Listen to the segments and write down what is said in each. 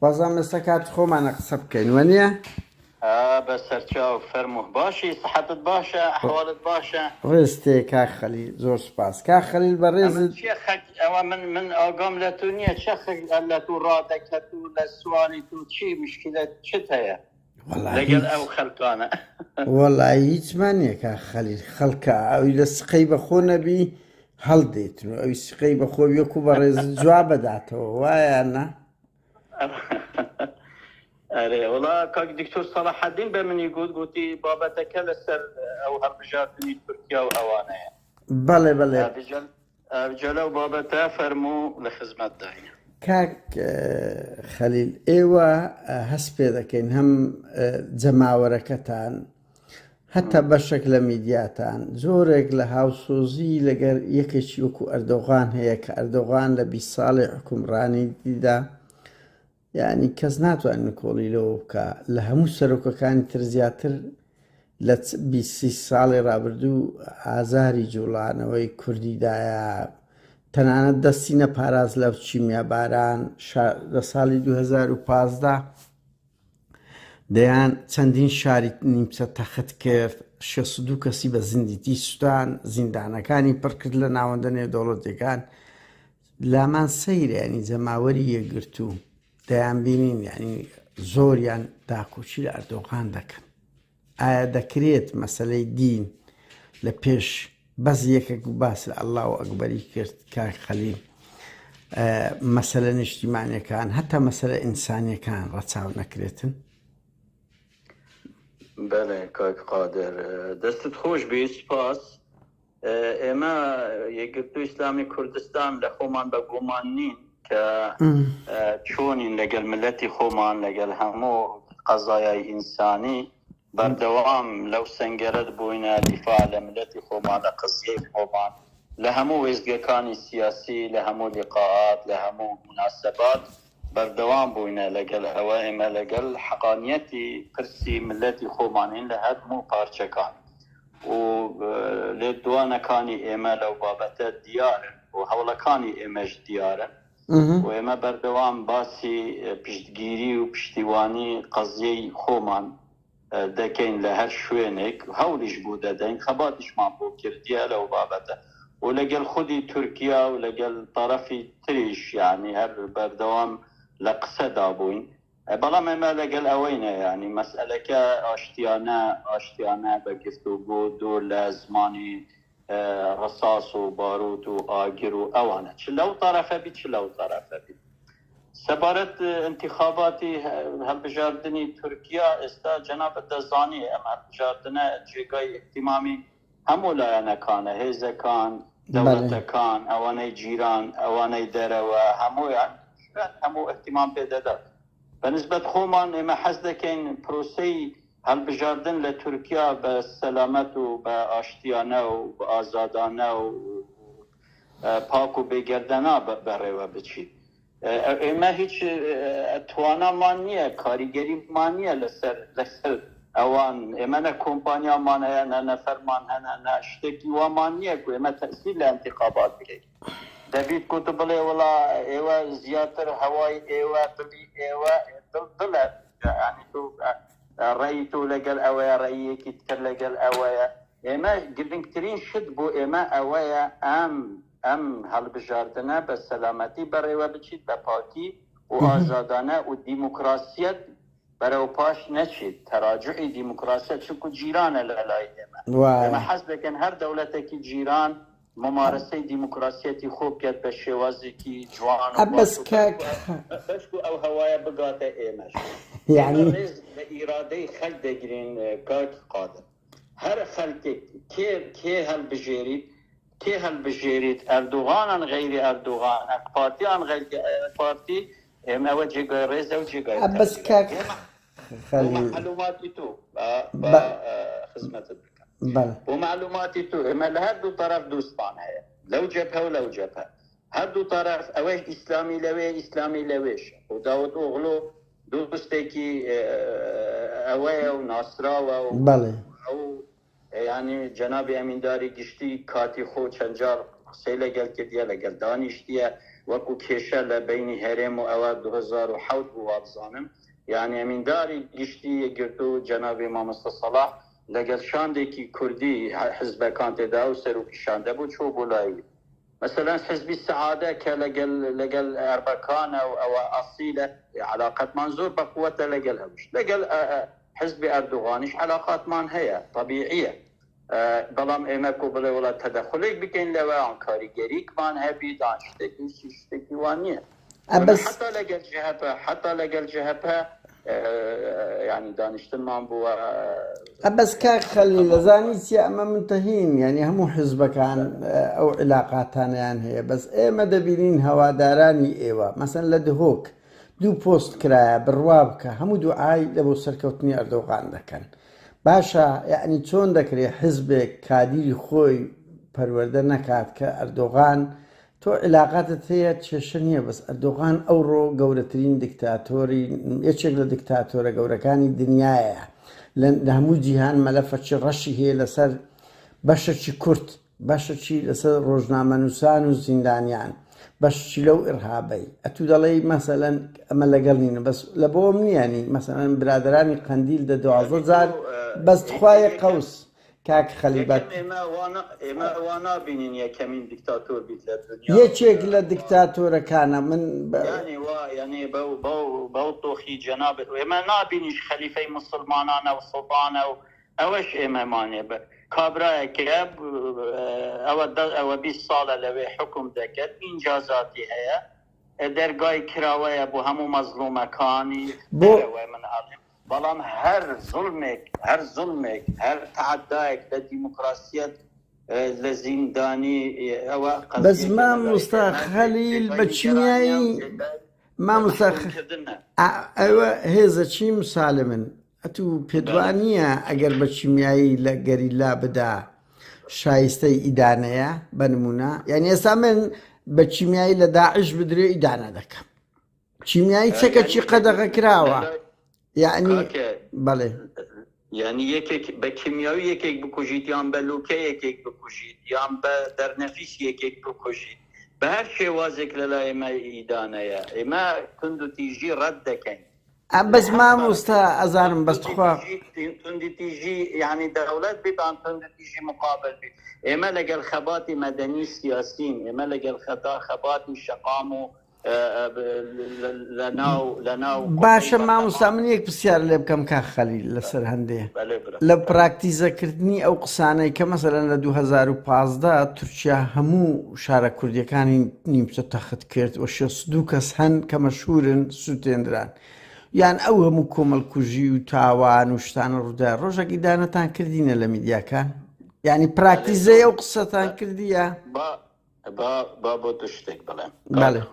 وازانم ئێستا کاتی خۆمانە قسە بکەین وەنیە؟ ئا بە سەرچاو فەرموو. باشی سحەتت باشە ئەحوالت باشە؟ ڕێزتێ کاک خەلیل زۆر سوپاس. کاک خەلیل ئەمە بەڕێزت. چیە خەک ئەوە من من ئاگام لە تو نیە چە خەک لە تو ڕادەکەت و لە سوالی تو چی مشکلەت چت هەیە وەڵا لەگەل هیچ ئەو خەلکانە. وەڵا هیچمان نیە کاک خەلیل خەڵکە ئەوی لە سقەی بەخۆ نەبی هەڵدێتن و ئەوی سقەی بەخۆ بی وەکو بەڕێزت جواب ئەداتەوە وایە یان نا؟ ئەرێ وەڵا کاک دکتۆر سەڵاحەدین بە منی گوت گوتی بابەتەکە لەسەر ئەو هەڵبژاردنی تورکیا و ئەوانەیە. بەڵێ بەڵێ. ئەوجا لەو بابەتە فەرموو لە خزمەتداین. کاک خەلیل ئێوە هەست پێ دەکەین هەم جەماوەرەکەتان هەتا بەشێک لە میدیاتان زۆرێک لە هاوسۆزی لەگەر یەکێکی وەکو ئەردۆغان هەیە کە ئەردۆغان لە 20 ساڵی حکومڕانیدا یعنی کەس ناتوانێت نکۆڵی لەوە بکە لە هەموو سەرۆکەکانی تر زیاتر لە 20 ساڵی ڕابردوو ئازاری جوڵانەوەی کوردیدایە تەنانەت دەستی نەپاراست لە کیمیاباران لە ساڵی 2015 دەیان چەندین شاری نیمچە تەخت کرد، 62 کەسی بە زیندیتی سوتان، زیندانەکانی پڕ کرد لە ناوەندە نێودەوڵەتیەکان. لامان سەیرە یانی جەماوەری یەکگرتوو دەیانبینین یانی زۆریان داکۆکی لە ئەردۆغان دەکەن. ئایا دەکرێت مەسەلەی دین لە پێش بەس یەکێک باس لە اللە اکبری کرد کاک خەلیل مەسەلە نیشتیمانیەکان هەتا مەسەلە ئینسانیەکان ڕەچاو نەکرێتن؟ بەڵێ کاک قادر دەستت خۆش بی سپاس. ئێمە یەکگرتوو ئیسلامی کوردستان لە خۆمان بە گومان نین کە چۆنین لەگەل ملەتی خۆمان لەگەل هەموو قەزایای ئینسانی بەردەوام لەو سەنگەرەت بووینە دیفاع لە ملەتی خۆمان لە قەزیەی خۆمان لە هەموو وێستگەکانی سیاسی لە هەموو لیقائات لە هەموو موناسەبات بەردەوام بووینە لەگەل ئەوە ئێمە لەگەل حەقانیەتی پرسی ملەتی خۆمانین لە هەموو پارچەکان. و لێدوانەکانی ئێمە لەو بابەتە دیارن و هەوڵەکانی ئێمەش دیارن و ئێمە بەردەوام باسی پشتگیری و پشتیوانی قەزیەی خۆمان دەکەین لە هەر شوێنێک هەوڵیش بۆ دەدەین خەباتیشمان بۆ کردیە لەو بابەتە و لەگەل خودی تورکیا و لەگەل تەرەفی تریش یانی هەر بەردەوام لە قسەدا بووین. بەڵام ئێمە لەگەل ئەوەینە یانی مەسئەلەکە ئاشتیانە ئاشتیانە بە گفتوگۆ دوور لە زمانی ڕساس و باروت و ئاگر و ئەوانە چ لەو تەرەفە بی چ لەو تەرەفە بی. سەبارەت ئینتیخاباتی هەڵبژاردنی تورکیا ئێستا جەنابت دەزانی ئەم هەڵبژاردنە جێگای ئیهتیمامی هەموو لایەنەکانە، هێزەکان، دەوڵەتەکان، ئەوانەی جیران، ئەوانەی دەرەوە، هەموویان هەموو ئیهتیمام پێ دەدات. بە نسبەت خۆمان ئێمە حەز دەکەین پرۆسەی هەڵبژاردن لە تورکیا بە سەلامەت و بە ئاشتیانە و ئازادانە و پاک و بێگەردەنا بەڕێوە بچیت. ئێمە هیچ توانامان نییە، کاریگەریمان نییە لەسەر لەسەر ئەوان، ئێمە نە کۆمپانیامان هەیە، نە نەفەرمان هەنە، نە شتێکی وامان نییە کو ئێمە تەئسیر لە ئینتیخابات بکەین. دەبیت کو تو بڵێ وەڵا ئێوە زیاتر هەوای ئێوە، دڵی ئێوە، دڵ دڵە، یانی تو ڕەئی تو لەگەل ئەوەیە، ڕەئیەکی تر لەگەل ئەوەیە. ئێمە گرنگترین شت بۆ ئێمە ئەوەیە ئەم ئەم هەڵبژاردنە بە سەلامەتی بەڕێوە بچیت، بە پاکی و ئازادانە و دیموکراسیەت بەرەو پاش نەچیت، تەراجوعی دیموکراسیەت، چونکو جیرانە لە لای ئێمە، ئێمە حەز دەکەن هەر دەوڵەتێکی جیران مومارەسەی دیموکراسیەتی خۆ بکات بە شێوازێکی جوان و باش و بەشکو ئەو هەوایە بگاتە ئێمەش. ئێمە ڕێز لە ئیرادەی خەلک دەگرین کاک قادر. هەر خەلکێک کێ کێ هەلبژێریت کێ هەلبژێریت ئەردوغان ئان غەیری ئەردوغان ئەک پارتی ئان غەیری پارتی ئێمە ئەوە جێگای ڕێزە و جێگای بەس تەقدیرە کاک بۆ خەلیل مەعلوماتی تۆ با با بە خزمەتت بکەم بەڵێ بۆ مەعلوماتی تۆ ئێمە لە هەردوو تەرەف دوستمان هەیە لەو جەبهە و لەو جەبهە هەردوو تەرەف ئەوەی ئیسلامی لەوێ ئیسلامی لەوێشە و داود ئۆغلۆ دۆستێکی ئەوەیە و ناسراوە و بەڵێ. ئەو یانی جەنابی ئەمینداری گشتی کاتی خۆ چەند جار قسەی لەگەل کردیە لەگەل دانیشتیە. وەکو کێشە لە بەینی هەرێم و ئەوە 2007 بوو وابزانم یانی ئەمینداری گشتی یەکگرتوو جەنابی مامۆستا سەڵاح لەگەل شاندێکی کوردی حزبەکان تێدا ئەو سەرۆکی شاندە بوو چوو بۆ لای مەسەلەن حزبی سەعادە کە لەگەل لەگەل ئەربەکانە و ئەوە ئەسیلە عەلاقەتمان زۆر بەقوەتە لەگەل ئەوش لەگەل حزبی ئەردوغانیش عەلاقاتمان هەیە تەبیعیە بەڵام ئێمە کو بڵێ وڵا تەدەخولێک بکەین لەوە یان کاریگەریکمان هەبیت یان شتێک هیچ شتێکی وا نییە. بەس حتا لەگەل جەهەپە حتا لەگەل جەهەپە یانی دانیشتنمان بووە. بەس کاک خەلیل ئەزانی چیە ئەمە منتەهین یانی هەموو حزبەکان ئەو عیلاقاتانەیان هەیە بەس ئێمە دەبینین هەوادارانی ئێوە مەسەن لە دهۆک دوو پۆست کرایە بڕوا بکە هەموو دوعای لە بۆ سەرکەوتنی ئەردۆغان دەکەن باشە یەعنی چۆن دەکرێ حزبێک کادیری خۆی پەروەردە نەکات کە ئەردۆغان تۆ عیلاقاتت هەیە کێشە نییە بەس ئەردۆغان ئەوڕۆ گەورەترین دیکتاتۆری یەکێک لە دیکتاتۆرە گەورەکانی دنیایە لە هەموو جیهان مەلەفەکی ڕەشی هەیە لەسەر بەشەکی کورت بەشەکی لەسەر ڕۆژنامەنووسان و زیندانیان بەشی لەو ئیرهابەی ئەتوو دەڵێی مەسەلەن ئەمە لەگەڵ نینە بەس لە بۆم نییە نی مەسەلەن برادەرانی قەندیل دە 12 جار بەس تخوایە قەوس کاک خەلیل بە ئێمە وا نابینین یەکەمین دیکتاتۆر بیت لە دنیا یەکێک لە دیکتاتۆرەکانە من یانی وا یانی بەو بەو بەو تۆخی جەنابت ئێمە نابینیش خەلیفەی موسڵمانانە و سوڵتانە و ئەوەش ئێمەمانێ بە کابرایەکە ئەوە ئەوە 20 ساڵە لەوێ حکوم دەکرد ئینجازاتی هەیە دەرگای کراوەیە بۆ هەموو مەزڵومەکانی دەرەوەی من ئەڵێم بەڵام هەر زوڵمێک هەر زوڵمێک هەر تەعەدایەک لە دیموکراسیەت لە زیندانی ئەوە بەس مامۆستا خەلیل بە کیمیایی مامۆستا ئەوە هێزە چی مسالمن ئەتوو پێت وا نییە ئەگەر بە کیمیایی لە گەریلا بدا شایستەی ئیدانەیە بە نمونە یعنی ئێستا من بە کیمیایی لە داعش بدرێ ئیدانە دەکەم کیمیایی چەکەکی قەدەغە کراوە یعنی بەڵێ یعنی یەکێک بە کیمیاوی یەکێک بکوژیت یان بە لوکە یەکێک بکوژیت یان بە دەرنەفیس یەکێک بکوژیت بە هەر شێوازێک لە لای ئێمە ئیدانەیە ئێمە توند و تیژی ڕەت دەکەین بەس مامۆستا ئەزانم بەس تخوا توندوتیژی یعنی دەوڵەت بیت ئان توندوتیژی مقابل بیت ئێمە لەگەڵ خەباتی مەدەنی سیاسین ئێمە لەگەڵ خەتا خەباتی شەقام و باشە مامۆستا من یەک پرسیار لێ بکەم کاک خەلیل لەسەر هەندێ لە پراکتیزەکردنی ئەو قسانەی کە مەسەلەن لە 2015 تورکیا هەموو شارە کوردیەکانی نیمچە تەخت کرد و 62 کەس هەن کە مەشهورن سووتێندران یان ئەو هەموو کۆمەڵکوژی و تاوان و شتانە ڕوودا ڕۆژێک ئیدانەتان کردینە لە میدیاکان یعنی پراکتیزەی ئەو قسەتان کردیە با با بۆ تو شتێک بڵێم بەڵێ.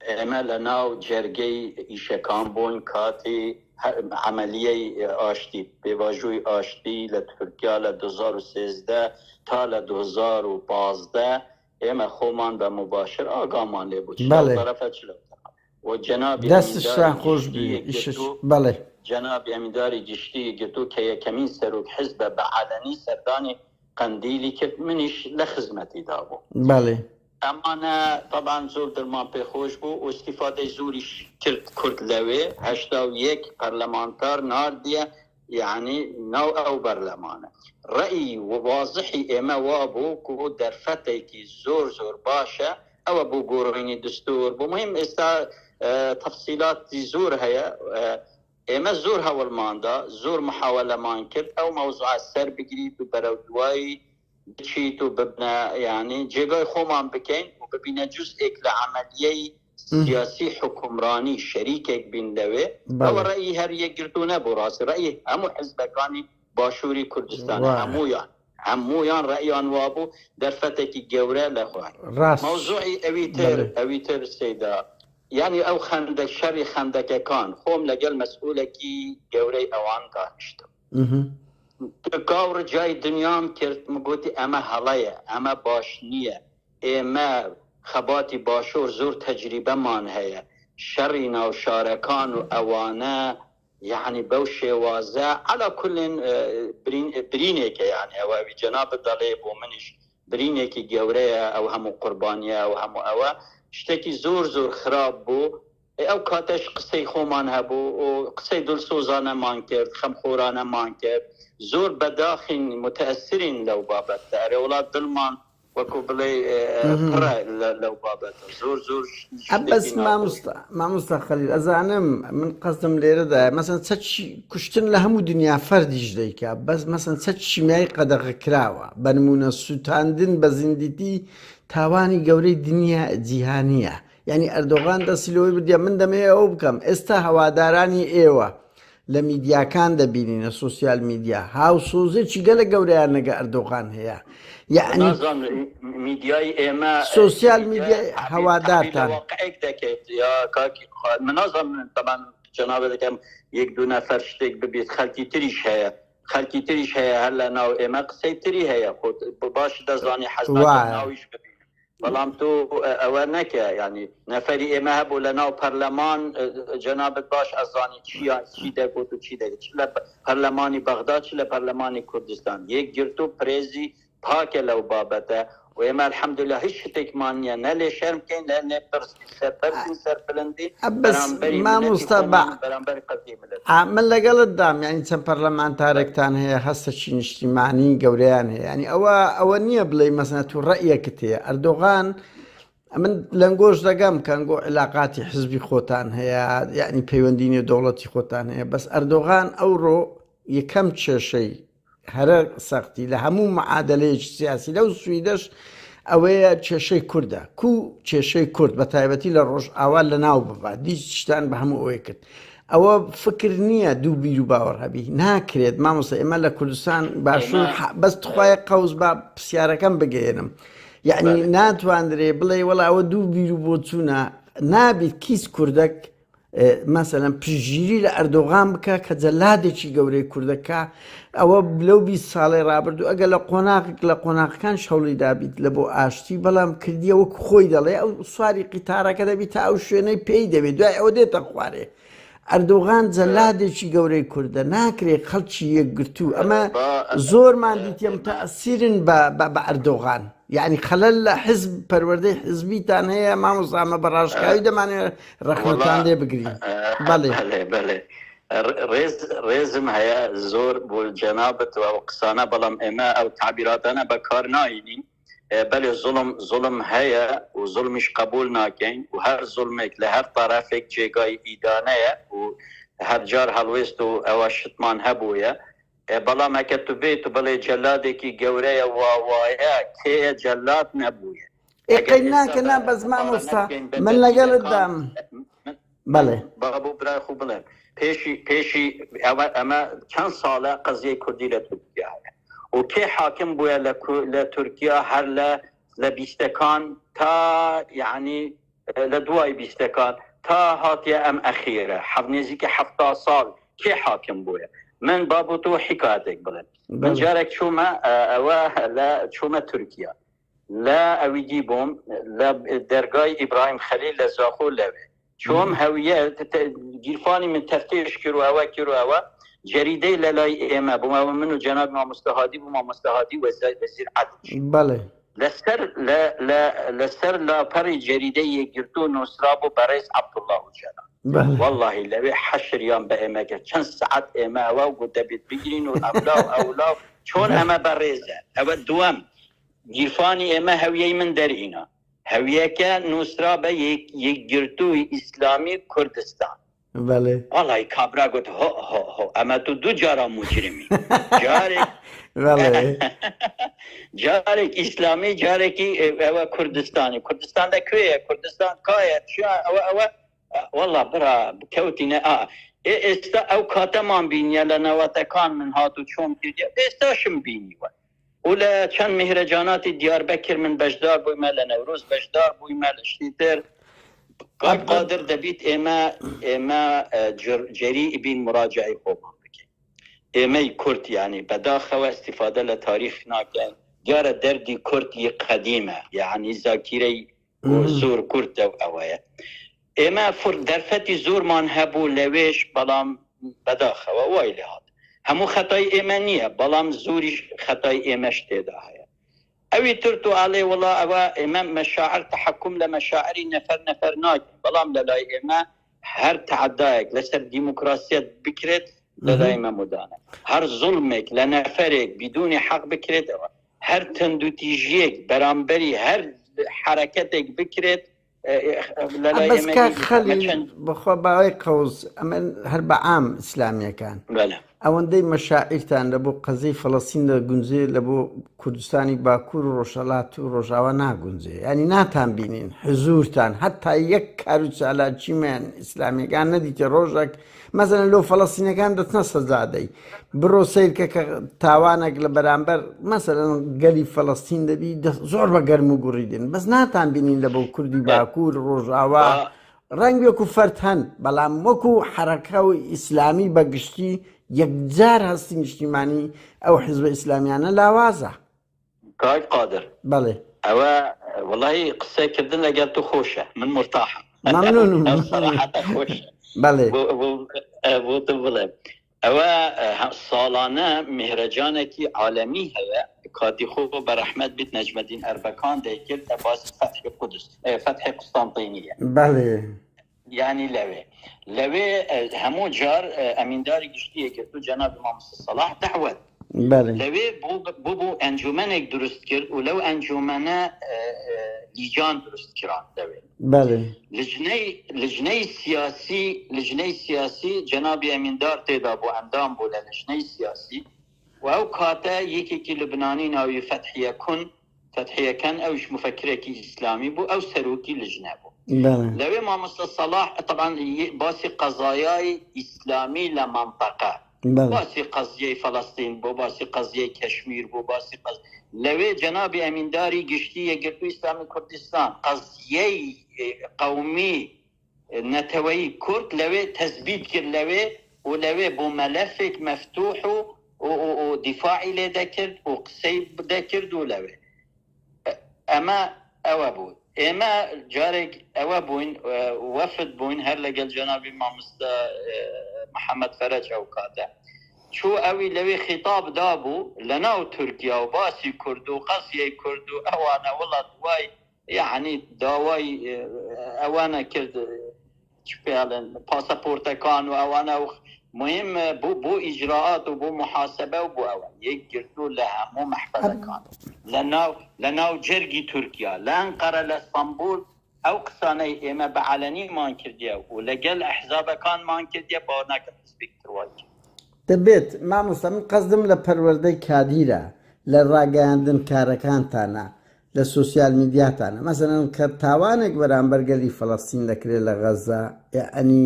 ئێمە لە ناو جەرگەی ئیشەکان بووین کاتی عەمەلیەی ئاشتی پێڤاژۆی ئاشتی لە تورکیا لە 2013 تا لە 2015 ئێمە خۆمان بە موباشر ئاگامان لێ بوو چ لەو بەڵێ. تەرەفە چ لەو تەرەف و جەنابی دەستشتان ئەمینداری خۆش گشتی بی ئیشش یەکگرتوو بەڵێ. جەنابی ئەمینداری گشتی یەکگرتوو کە یەکەمین سەرۆک حزبە بە عەلەنی سەردانی قەندیلی کرد منیش لە خزمەتیدا بووم. بەڵێ. ئەمانە تەبعەن زۆر دڵمان پێ خۆش بوو و ئیستیفادەی زۆریش کرد کورد لەوێ 81 پەرلەمانتار ناردیە یەعنی ناو ئەو بەرلەمانە. ڕەئی وازحی ئێمە وابوو کو دەرفەتێکی زۆر زۆر باشە ئەوە بۆ گۆڕینی دستور بۆ مهم ئێستا تەفسیلاتی زۆر هەیە ئێمە زۆر هەوڵماندا، زۆر محاوەلەمان کرد ئەو مەوزوعە سەر بگریت و بەرەو دوایی بچیت و ببنە یانی جێگای خۆمان بکەین و ببینە جوزئێک لە عەمەلیەی سیاسی حوکمرانی شەریکێک بین لەوێ. ئەوە ڕەئی هەر یەکگرتوو نەبوو ڕاستی ڕەئی هەموو حزبەکانی باشووری کوردستانە هەموویان. هەموویان ڕەئیان وابوو دەرفەتێکی گەورە لە خۆیان ڕاست مەوزوعی ئەوی تر بەڵێ. ئەوی تر سەیدا یانی ئەو خەندەک شەڕی خەندەکەکان خۆم لەگەل مەسئولەکی گەورەی ئەوان دانیشتم تکا و ڕجای دنیام کرد مگوتی ئەمە هەڵەیە ئەمە باش نییە ئێمە خەباتی باشوور زۆر تەجریبەمان هەیە شەڕی ناو شارەکان و ئەوانە یەعنی بەو شێوازە عەلا کولین برین برینێکە یەعنی ئەوە ئەوی جەنابت دەڵێ بۆ منیش برینێکی گەورەیە ئەو هەموو قوربانیە ئەو هەموو ئەوە. شتێکی زۆر زۆر خراپ بوو. ئێ ئەو کاتەش قسەی خۆمان هەبوو و قسەی دڵسۆزانەمان کرد، خەمخۆرانەمان کرد. زۆر بەداخین، متەئسرین لەو بابەتە. ئەرێ وەڵا دڵمان وەکو بڵێی پڕە لەو بابەتە. زۆر زۆر بەس شتێکی ناخۆش. مامۆستا مامۆستا خەلیل ئەزانم من قەزدم لێرەدایە مەسەن چەکی کوشتن لە هەموو دنیا فەردیش دەیکا بەس مەسەن چەکی شیمیایی قەدەغە کراوە بە نمونە سوتاندن بە زیندیتی تاوانی گەورەی دنیا جیهانیە یانی ئەردۆغان دەستی لەوەی بردیە من دەمەوێ ئەوە بکەم ئێستا هەوادارانی ئێوە لە میدیاکان دەبینین لە سۆسیال میدیا هاوسۆزێکی گەلە گەورەیان لەگە ئەردۆغان هەیە یعنی نازانم میدیای ئێمە سۆسیال میدیای میدیای تعبیر تعبیر لە هەوادارتان واقعێک دەکەیت یا کاکی من نازانم تەبعەن جەنابت دەکەم یەک دوو نەفەر شتێک ببیت خەلکی تریش هەیە خەلکی تریش هەیە هەر لە ناو ئێمە قسەی تری هەیە خۆت باش دەزانی حەز ناکەم وایە ناویش ببینم بەڵام تۆ ئەوە نەکە یانی نەفەری ئێمە هەبوو لە ناو پەرلەمان جەنابت باش ئەزانی چیا چی دەگوت و چی دەگوت چ لە پەرلەمانی بەغدا چ لە پەرلەمانی کوردستان یەکگرتوو پرێزی پاکە لەو بابەتە و ئێمە الحمدلله هیچ شتێکمان نییە نە لێ شەرم بکەین نە لێ پرسین سەربەرزین سەربلندین بەس بەرامبەری ملەتی مامۆستا بە خۆمان و بەرامبەری قەزیەی ملەت من لەگەڵت دام یانی چەند پەرلەمانتارێکتان هەیە هەستەکی نیشتیمانی گەورەیان هەیە یانی ئەوە ئەوە نییە بڵێی مەسەلەن تو ڕەئیەکت هەیە ئەردۆغان من لەنگۆش دەگەم کەنگۆ علاقاتی حزبی خۆتان هەیە یعنی پەیوەندی نێودەوڵەتی خۆتان هەیە بەس ئەردۆغان ئەوڕۆ یەکەم کێشەی هەرە سەختی لە هەموو معادلەیەکی سیاسی لەو سویدەش ئەوەیە کێشەی کوردە کو کێشەی کورد بە تایبەتی لە ڕۆژئاوا لە ناو ببات دیشتان بە هەموو ئەوەی کرد ئەوە فکر نییە دوو بیر و باوەڕ هەبی ناکرێت مامۆستا ئێمە لە کوردستان باشوور بەس تخوایە قەوز با پرسیارەکەم بگەێنم یعنی ناتواندرێ بڵێ وەڵا ئەوە دوو بیر و بۆچوونە نابیت کیس کوردەک مەسەلەن پشتگیری لە ئەردۆغان بکە کە جەلادێکی گەورەی کوردەکە ئەوە لەو 20 ساڵی ڕابردوو ئەگەر لە قۆناغێک لە قۆناغەکان شەوڵی دابیت لە بۆ ئاشتی بەڵام کردیە وەک خۆی دەڵێ ئەو سواری قیتارەکە دەبی تا ئەو شوێنەی پێی دەبێت دوای ئەوە دێتە خوارێ ئەردۆغان جەلادێکی گەورەی کوردە ناکرێت خەڵکی یەکگرتوو ئەمە زۆرمان دیتیە متەئسیرن بە ئەردۆغان یعنی خەلەل لە حزب پەروەردەی حزبیتان هەیە مامۆستا ئەمە بە ڕاشکاوی دەمانەوێت ڕەخنەتان لێ بگرین بەڵێ. بەڵێ بەڵێ ڕێز ڕێزم هەیە زۆر بۆ جەنابت و ئەو قسانە بەڵام ئێمە ئەو تەعبیراتانە بەکار ناینین بەلێ زوڵم زوڵم هەیە و زوڵمیش قبول ناکەین و هەر زوڵمێک لە هەر تەرەفێک جێگای ئیدانەیە و هەرجار هەڵوێست و ئەوە شتمان هەبوویە بەڵام ئەکە تو بێیت و بڵێ جەلادێکی گەورەیە وا وایە کێیە جەلاد نەبوویە ئێ ئەگەر قەی ئێستا ناکە بە نا بەس مقارنە مامۆستا بکەین بە من لەگەڵت دەلیلەکان دام من بەڵێ با بۆ برای خۆ بڵێم پێشی پێشی ئەوە ئەمە چەند ساڵە قەزیەی کوردی لە تورکیا هەیە و کێ حاکم بووە لە لە تورکیا هەر لە لە بیستەکان تا یعنی لە دوای بیستەکان تا هاتیە ئەم ئەخیرە حەف نێزیکە 70 ساڵ کێ حاکم بووە من با بۆ تۆ حکایەتێک بڵێم من بەڵێ جارێک چوومە ئەوە لە چوومە تورکیا لە ئەویدی بووم لە دەرگای ئیبراهیم خەلیل لە زاخۆ لەوێ چۆم هەویە گیرفانی من تەفتیش کرد و ئەوە کرد و ئەوە جەریدەی لە لای ئێمە بووم ئەوە من و جەناب مامۆستا هادی بوو مامۆستا هادی وەزیر عەدل بەڵێ لەسەر لە لە لەسەر لاپەڕی جەریدەی یەکگرتوو نووسرابوو بەڕێز عەبدوڵڵا ئۆجالان بەڵێ وەڵڵاهی لەوێ حەشریان بە ئێمە کرد چەند سەعات ئێمە ئەوە گوت دەبێت بگرین و ئەملا و ئەولا و چۆن ئەمە بەڕێزە ئەوە دووەم گیرفانی ئێمە هەویەی من دەرهینا هەویەکە نووسرا بە یەکگرتووی ئیسلامی کوردستان. بەڵێ. وەڵای کابرا گوت هۆ هۆ هۆ ئەمە تو دوو جارا موجرمی جارێک بەڵێ. جارێک ئیسلامی جارێکی ئەوە کوردستانی کوردستان لە کوێیە کوردستان کایە چیا ئەوە ئەوە وەڵا برا کەوتینە ئا ئێ ئێستا ئەو کاتەمان بینیە لە نەوەتەکان من هات و چۆم کردیە ئێستاشم بینیوە و لە چەند میهرەجاناتی دیاربەکر من بەشدار بوویمە لە نەورۆز بەشدار بوویمە لە شتی تر کاک قادر دەبیت ئێمە ئێمە جەری بین مراجعی خۆمان بکەین ئێمەی کورد یعنی بەداخەوە استفادە لە تاریخ ناکەین دیارە دەردی کورد ی قەدیمە یعنی زاکیرەی زۆر کورتە و ئەوەیە ئێمە فر دەرفەتی زۆرمان هەبوو لەوێش بەڵام بەداخەوە وای لێ هات هەموو خەتای ئێمە نییە بەڵام زۆریش خەتای ئێمەش تێدا هەیە. ئەوی تر تۆ ئەڵێ وەڵا ئەوە ئێمە مەشاعر تەحەکوم لە مەشاعری نەفەر نەفەر ناکەین بەڵام لە لای ئێمە هەر تەعەدایەک لەسەر دیموکراسیەت بکرێت لە لای ئێمە مودانە هەر زوڵمێک لە نەفەرێک بیدونی حەق بکرێت ئەوە هەر تەندوتیژیەک بەرامبەری هەر حەرەکەتێک بکرێت بەس کاک خەلیل بەخوا باوەی قەوز ئەمن هەر بە عام ئیسلامیەکان ئەوەندەی مەشاعیرتان لە بۆ قەزیەی فەڵەستین دەگونجێ لە بۆ کوردستانی باکوور و ڕۆژهەڵات و ڕۆژاوا ناگونجێ ینی ناتان بینین حزورتان هەتا یەک کار و چالاکیمان ئیسلامیەکان نەدیتە ڕۆژێک مەسەلەن لۆ فەڵەستینەکان دەچنە سەجادەی بڕۆ سەیرکە کە تاوانێک لە بەرامبەر مەسەلەن گەلی فەڵەستین دەبی زۆر بە گەرم و گوڕی دێن بەس ناتان بینین لە بۆ کوردی باکوور ڕۆژاوا ڕەنگ وەکو فەرد هەن بەڵام وەکو حەرەکە و ئیسلامی بە گشتی یەکجار هەستی نیشتیمانی ئەو حزبە ئیسلامیانە لاوازە. کاک قادر بەڵێ. ئەوە وەڵاهی قسە کردن لەگەڵ تو خۆشە من مورتاحم مەمنونم ئەو سەراحەتە خۆشە بەڵێ. بۆ بۆ بۆ تو بڵێم ئەوە ساڵانە میهرەجانێکی عالەمی هەیە کاتی خۆ بە ڕەحمەت بیت نەجمەدین ئەربەکان دەیکرد باسی فەتحی قودس فەتحی قوستانتینیە. بەڵێ. یانی لەوێ لەوێ هەموو جار ئەمینداری گشتی یەکگرتوو جەنابی مامۆستا سەڵاح دەعوەت بەڵێ. لەوێ بوو بوو ئەنجومەنێک دروست کرد و لەو ئەنجومەنە لیجان دروست کران لەوێ. بەڵێ. لجنەی لجنەی سیاسی لجنەی سیاسی جەنابی ئەمیندار تێدا بوو ئەندام بوو لە لجنەی سیاسی و ئەو کاتە یەکێکی لوبنانی ناوی فەتحیە کون فەتحیە کەن ئەویش موفەکرێکی ئیسلامی بوو ئەو سەرۆکی لجنە بوو لەوێ مامۆستا سەڵاح تەبعەن باسی قەزایای ئیسلامی لە مەنتەقە باسی قەزیەی فەلەستین بۆ باسی قەزیەی کەشمیر بۆ باسی قەز لەوێ جەنابی ئەمینداری گشتی یەکگرتووی ئیسلامی کوردستان قەزیەی قەومی نەتەوەیی کورد لەوێ تەسبیت کرد لەوێ و لەوێ بۆ مەلەفێک مەفتوح و و دیفاعی لێ دەکرد و قسەی دەکرد و لەوێ ئەمە ئەوە بوو ئێمە جارێک ئەوە بووین وەفد بووین هەر لەگەل جەنابی مامۆستا محەممەد فەرەج ئەو کاتە چوو ئەوی لەوێ خیتاب دابوو لە ناو تورکیا و باسی کورد و قەزیەی کورد و ئەوانە وڵات دوای یەعنی داوای ئەوانە کرد چ پێڵێن پاسەپۆرتەکان و ئەوانە و مهم بۆ بۆ ئیجرائات و بۆ محاسبە و بۆ ئەوە یەک گرتوو لە هەموو مەحفەزەکان لە ناو لە ناو جەرگی تورکیا لە ئەنقەرە لە ئەستەنبوڵ ئەو قسانەی ئێمە بە عەلەنیمان کردیە و لەگەل ئەحزابەکانمان کردیە باوەڕ ناکەم حزبێک تر وای کرد. دەبێت مامۆستا من قەزدم لە پەروەردەی کادیرە لە ڕاگەیاندن کارەکانتانە لە سۆسیال میدیاتانە مەسەلەن کە تاوانێک بەرامبەر گەلی فەلەستین دەکرێت لە غەزە یەعنی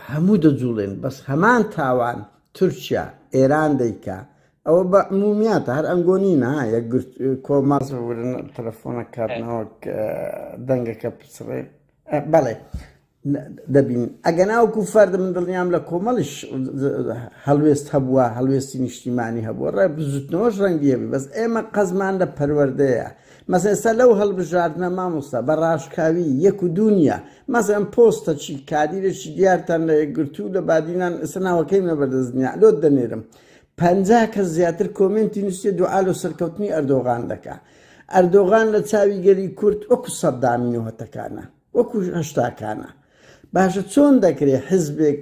هەموو دەجوڵێن بەس هەمان تاوان تورکیا ئێران دەیکا ئەوە بە عمومیاتە هەر ئەنگۆ نینە ها یەکگرت کۆمەڵ تەلەفۆنە کاتنەوە دەنگەکە پچڕێ بەڵێ دەبین ئەگەنا وەکو فەرد من دڵنیام لە کۆمەڵیش هەڵوێست هەبووە هەڵوێستی نیشتیمانی هەبووە ڕێ بزوتنەوەش ڕەنگی هەبی بەس ئێمە قەزمان لە پەروەردەیە مەسەن ئێستا لەو هەڵبژاردنە مامۆستا بە ڕاشکاوی یەک و دوو نییە مەسەن پۆستە چی کادیرێکی دیارتان لە یەکگرتوو لە بادینان ئێستا ناوەکەیم لەبەردەست نییە لۆت دەنێرم 50 کەس زیاتر کۆمێنتی نووسیە دوعا لۆ سەرکەوتنی ئەردۆغان دەکا ئەردۆغان لە چاوی گەلی کورد وەکو سەدامی نۆهەتەکانە وەکو هەشتاکانە. باشە چۆن دەکرێ حزبێک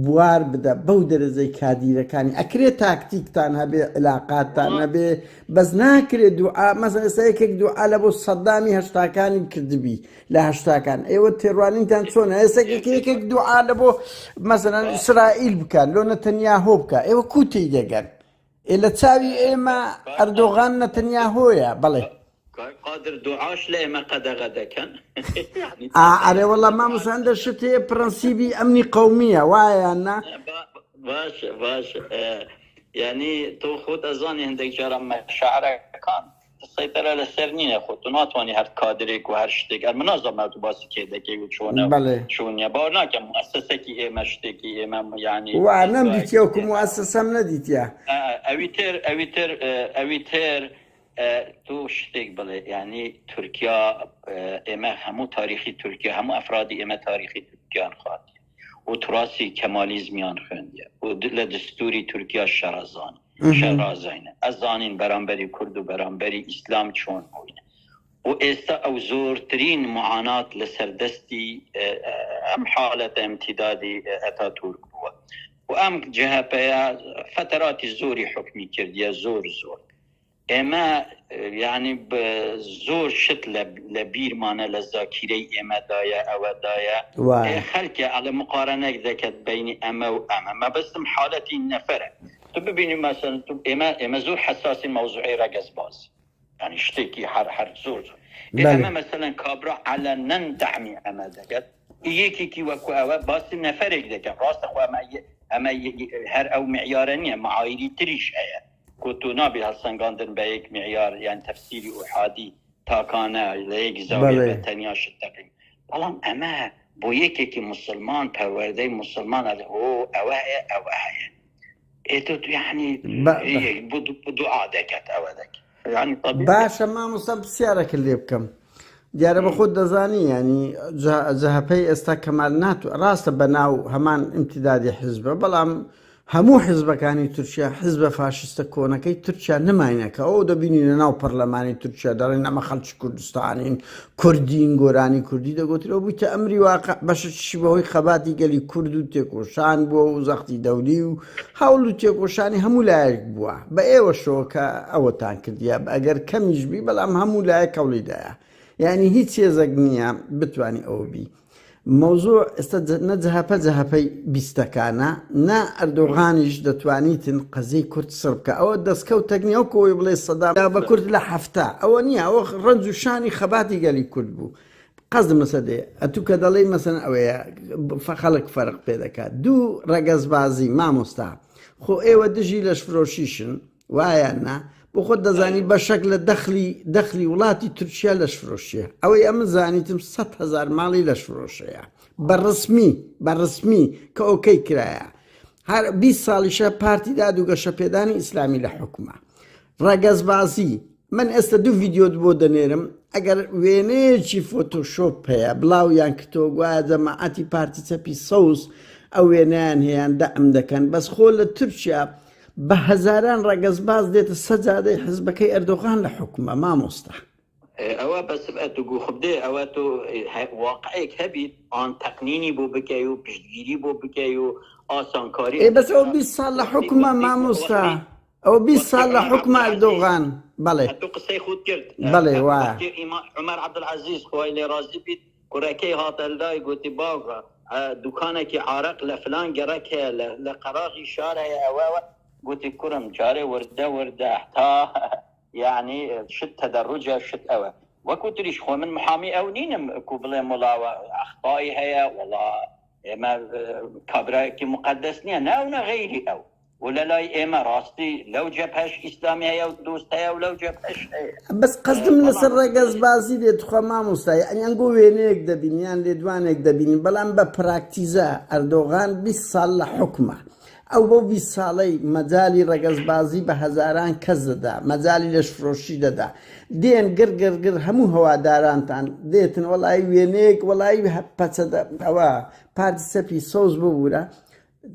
بوار بدە بەو دەرەجەی کادیرەکانی ئەکرێ تاکتیکتان هەبێ علاقاتتان هەبێ بەس ناکرێ دوعا مەسەن ئێستا یەکێک دوعا لە بۆ سەدامی هەشتاکانی کردبی لە هەشتاکان ئێوە تێڕوانینتان چۆنە ئێستا یەکێک دوعا لە بۆ مەسەلەن ئیسرائیل بکات لۆ نەتەنیاهۆ بکە ئێوە کو تێی دەگەن ئێ لە چاوی ئێمە ئەردۆغان نەتەنیاهۆیە بەڵێ. کاک قادر دوعاش لە ئێمە قەدەغە دەکەن. ئا ئەرێ وەڵا مامۆستا هەندە شت هەیە پرەنسیبی ئەمنی قەومیە وایە یان نا؟ باش باش یانی تۆ خۆت ئەزانی هەندێک جارە مەشاعرەکان سەیتەرە لەسەر نینە خۆ تۆ ناتوانانی هەر کادرێک و هەر شتێک ئەر من نازانم تو باسی کێ دەکەی و چۆنە بەڵێ چۆنیە باوەڕ ناکەم موئەسەسەکی ئێمە شتێکی ئێمە یانی وا نەمدیتیە وەکو موئەسەسەم نەدیتیە. ئەوی تر ئەوی تر ئەوی تر تۆ شتێک بڵێ یانی تورکیا ئێمە هەموو تاریخی تورکیا هەموو ئەفرادی ئێمە تاریخی تورکیان خواردیە و تراسی کەمالیزمیان خوێندیە و لە دستوری تورکیا شەڕەزان. شەرازاینە ئەزانین بەرامبەری کورد و بەرامبەری ئیسلام چۆن بووین و ئێستا ئەو زۆرترین معانات لەسەر دەستی ئەم حالەتە ئیمتیدادی ئەتاتورک بووە و ئەم جەهەپەیە فەتەراتی زۆری حوکمی کردیە زۆر زۆر ئێمە یعنی زۆر شت لە بیرمانە لە زاکیرەی ئێمەدایە ئەوەدایە خەلکە ئەڵێ مقارنەک دەکەت بینی ئەمە و ئەمە مەبەستم حالەتی نەفرە تو ببینی مەسەن ئێمە ئێمە زۆر حساسی مەوزوعی ڕەگەزبازی یانی شتێکی هەر هەر زۆر زۆر ئەمە مەسەلەن کابرا عەلەنەن دەعمی ئەمە دەکات یەکێکی وەکو ئەوە باسی نەفرێک دەکەن ڕاستە خۆ ئەمە ئەمە هەر ئەو معیارە نییە معایری تریش هەیە کۆ تۆ نابێ هەڵسەنگاندن بە یەک معیار یان تەفسیری ئوحادی تاکانە لە یەک زاویە بە تەنیا شت دەکەین بەڵام ئەمە بۆ یەکێکی مسلمان پەروەردەی مسلمان ئەڵێ ئۆ ئەوە هەیە ئەوە هەیە باشە مامۆستا پرسیارەکە لێ بکەم دیارە بە خۆت دەزانی ینی جەهپەی ئێستا کەمال نات ڕاستە بە ناو هەمان ئیمتیدادی حزبە بەڵام هەموو حزبەکانی تورکیا حزبە فاشیستە کۆنەکەی تورکیا نماینە کە ئەو دەبینی لە ناو پەرلەمانی تورکیا دەڵێن ئەمە خەڵکی کوردستانین کوردین گۆرانی کوردی دەگوترەوە بوویتە ئەمری واقع بەشێکیشی بەهۆی خەباتی گەلی کورد و تێکۆشان بووە و زەختی دەولی و هەوڵ و تێکۆشانی هەموو لایەک بووە بە ئێوەشەوە کە ئەوەتان کردیە ئەگەر کەمیش بی بەڵام هەموو لایەک هەوڵیدایە یعنی هیچ هێزێک نییە بتوانی ئەوە بی مەوزوع ئێستا نە جەهەپە جەهەپەی بیستەکانە نە ئەردۆغانیش دەتوانیتن قەزیەی کورد سڕ بکە ئەوە دەستکەوتەک نیە وەکو ئەوەی بڵێ سەدام دا بە کورد لە حەفتا ئەوە نییە ئەوە ڕەنج و شانی خەباتی گەلی کورد بوو قەزم لەسەر دێ ئەتوو کە دەڵێی مەسەن ئەوەیە خەڵک فەرق پێ دەکات دوو ڕەگەزبازی مامۆستا خۆ ئێوە دژی لەشفرۆشیشن وایە نا؟ بۆ خۆت دەزانی بەشەک لە دەخلی دەخلی وڵاتی تورکیا لەشفرۆشیە ئەوەی ئەمن زانیتم 100 هەزار ماڵی لەشفرۆشەیە بە ڕسمی بە ڕسمی کە ئۆکەی کرایە هەر 20 ساڵیشە پارتی داد و گەشەپێدانی ئیسلامی لە حکومە ڕەگەزبازی من ئێستا دوو ڤیدیۆت بۆ دەنێرم ئەگەر وێنەیەکی فۆتۆشۆپ هەیە بڵاویان کردەوە گوایە جەماعەتی پارتی چەپی سەوز ئەو وێنەیان هەیان دەعم دەکەن بەس خۆ لە تورکیا بە هەزاران ڕەگەزباز دێتە سەجادەی حزبەکەی ئەردۆغان لە حوکمە مامۆستا. ئەوە بەس ئەتو گو خبدێ ئەوە تۆ واقعێک هەبیت ئان تەقنینی بۆ بکەی و پشتگیری بۆ بکەی و ئاسانکاری ئێ بەس ئەوە 20 ساڵ لە حوکمە مامۆستا ئەوە 20 ساڵ لە حوکمە ئەردۆغان بەڵێ ئەتو قسەی خۆت کرد بەڵێ وایە عومەر عەبدولعەزیز خوای لێ ڕازی بیت کوڕەکەی هاتە لای گوتی باوکە دوکانێکی عارەق لە فلان گەڕەک هەیە لە قەراغی شار هەیە ئەوە ئەوە گوتی کوڕم جارێ وردە وردە تا یعنی شت تەدەڕوجە شت ئەوە وەکو تریش خۆ من محامی ئەو نینم کو بڵێم وڵاوە ئەخطای هەیە وڵا ئێمە کابرایەکی مقدس نییە ناو نە غەیری ئەو و لە لای ئێمە ڕاستی لەو جەبهەش ئیسلامی هەیە و دۆست هەیە و لەو جەبهەش هەیە. بەس قەزدم لەسەر ڕەگەزبازی بێ تخوا مامۆستا یەعنی ئەنگۆ وێنەیەک دەبینی یان لێدوانێک دەبینی بەڵام بە پراکتیزە ئەردۆغان 20 ساڵ لە حوکمە ئەو بەو 20 ساڵەی مەجالی ڕەگەزبازی بە هەزاران کەس دەدا مەجالی لەشفرۆشی دەدا دێن گڕ گڕ گڕ هەموو هەوادارانتان دێتن وەڵایی وێنەیەک وەڵایی پەچەدە ئەوە پارتی چەپی سەوز ببورە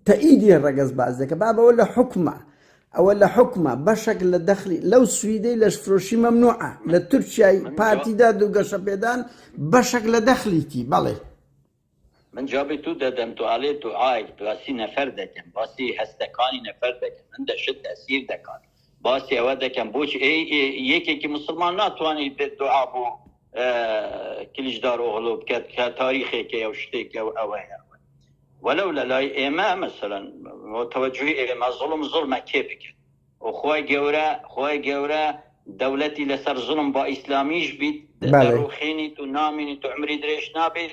تەئیدی ڕەگەزباز دەکە بابە ئەوە لە حوکمە ئەوە لە حوکمە بەشەک لە دەخلی لەو سویدەی لەشفرۆشی مەمنوعە لە تورکیای پارتی داد و گەشەپێدان بەشەک لە دەخلیتی بەڵێ. من جوابی تو دەدەم تو ئەڵێ دوعایەک باسی نەفەر دەکەم باسی هەستەکانی نەفەر دەکەم هەندە شت تەئسیر دەکات باسی ئەوە دەکەم بۆچی ئەی یەکێکی مسلمان ناتوانێت بێت دوعا بۆ کلیچدار ئۆغلۆ بکات کە تاریخێکەیە و شتێکە و ئەوەیە وەلەو لە لای ئێمە مەسەلەن تەوەجوهی ئێمە زوڵم زوڵمە کێ بکەن و خوای گەورە خوای گەورە دەولەتی لەسەر زوڵم با ئیسلامیش بیت دەڕوخێنیت و نامینیت و عمری درێژ نابێت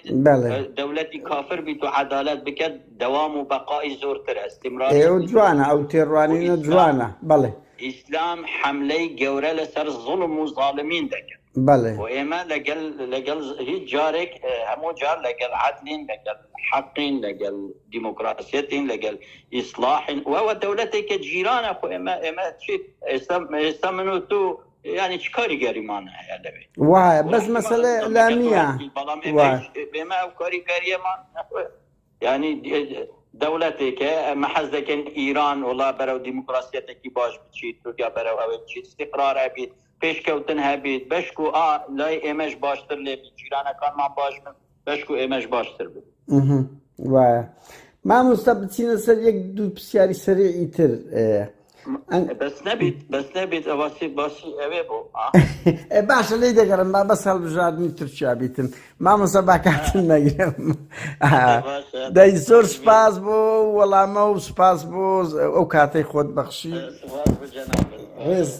دەولەتی کافر بیت و عەدالەت بکەت دەوام و بەقای زۆرترە استمراری ئێوە جوانە ئەو تێڕوانینە جوانە بەڵێ. ئیسلام حەملەی گەورە لەسەر زوڵم و زاڵمین دەکەن. بەڵێ. و ئێمە لەگەل لەگەڵ هیچ جارێک هەموو جار لەگەل عەدلین لەگەل حەقین لەگەل دیموکراسیەتین لەگەل ئیسلاحین و ئەوە دەولەتێکە جیرانە خۆ ئێمە ئێمە چی ئێستا ئێستا من و تو یانی چ کاریگەریمان هەیە لەوێ وایە بەس مەسەلە ئیعلامیە بەڵام ئێمە ئێمە ئەو کاریگەریەمان یانی. دەوڵەتێکە ئەمە حەز دەکەن ئیران وڵا بەرەو دیموکراسیەتێکی باش بچیت تورکیا بەرەو ئەوێ بچیت استقرار هەبیت پێشکەوتن هەبیت بەشک و ئا لای ئێمەش باشتر لێ بیت جیرانەکانمان باش بن بەشک و ئێمەش باشتر بن. وایە مامۆستا بچینە سەر یەک دوو پرسیاری سەریعی تر بەس نەبیت بەس نەبیت ئەوەسی باسی ئەوێ بۆ باشە لی دەگەڕم با بەس هەڵبژاردنی تورکیا بیتن مامۆستا با کاتن نەگرم دەی زۆر سپاس بۆ وەڵامە و سپاس بۆ ئەو کاتەی خۆت بەخشی ڕێز.